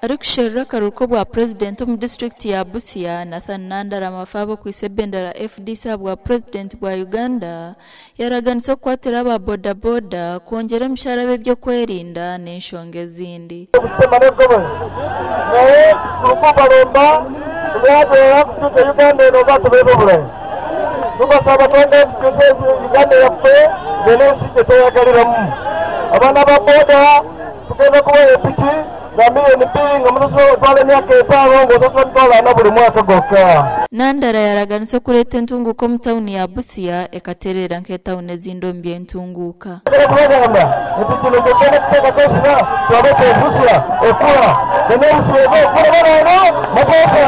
Arikusherura akaruru k'obwa Purezidenti omu disiturikiti ya Busia, Nathan Nandala Mafabi okwaitse ebendera FDC ahabwa Purezidenti bwa Uganda yaraganisa okukwatira aba boda boda, kwongyera emishara ab'eby'okwerinda n'enshonga ezindi. Obusitema n'ebigobero naye tikubaromba kubyagora kutuusa Uganda eno oba tubeebe oburayi. Tubasaba twende tutuuse Uganda yaffe ng'eno ensi gyetweyagaliramu. Abaana ba boda tugenda kubaha epiki za 2,000,000 nga musasula otwala emyaka 5 ng'osasula 400,000 buri mwaka gwokka. Nandala yaraganisa okureeta entunguuka omu tauni ya Busia ekatereera nk'etauni ezindi omu by'entunguuka. Kubagamba nti kino kyokka n'okuteekako essira turabe nti Busia ekura n'obusuubuzi okura bano Mutesa.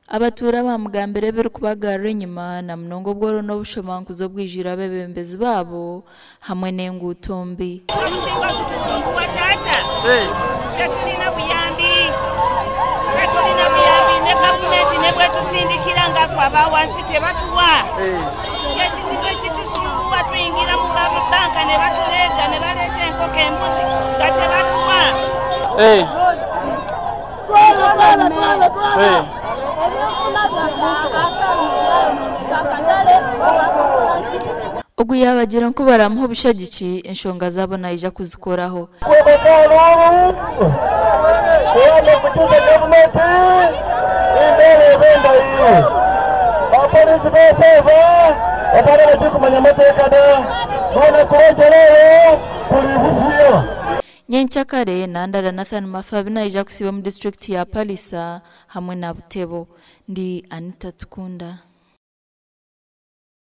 Abatuura bamugambira ebirikubagarura enyima na munonga obworo n'obushomankuzi obwijwire abeebembezi baabo hamwe n'enguuto mbi. Omusinga kutusumbuwa taata, tetulina buyambi, tetulina buyambi ne gavumenti ne bwetusindikira nga ffe abawansi tebatuwa. Kyekizibu ekitusumbuwa, tuyingira mu banka ne batuleega ne baleeta enkoko embuzi nga tebatuwa. Ogu yaabagira nku baramuha obushagiki enshonga zaabo naija kuzikoraho. Nyenkyakare Nandala Nathan Mafabi naija kusiiba omu disiturikiti ya Palisa hamwe na Butebo. Ndi Anita Tukunda.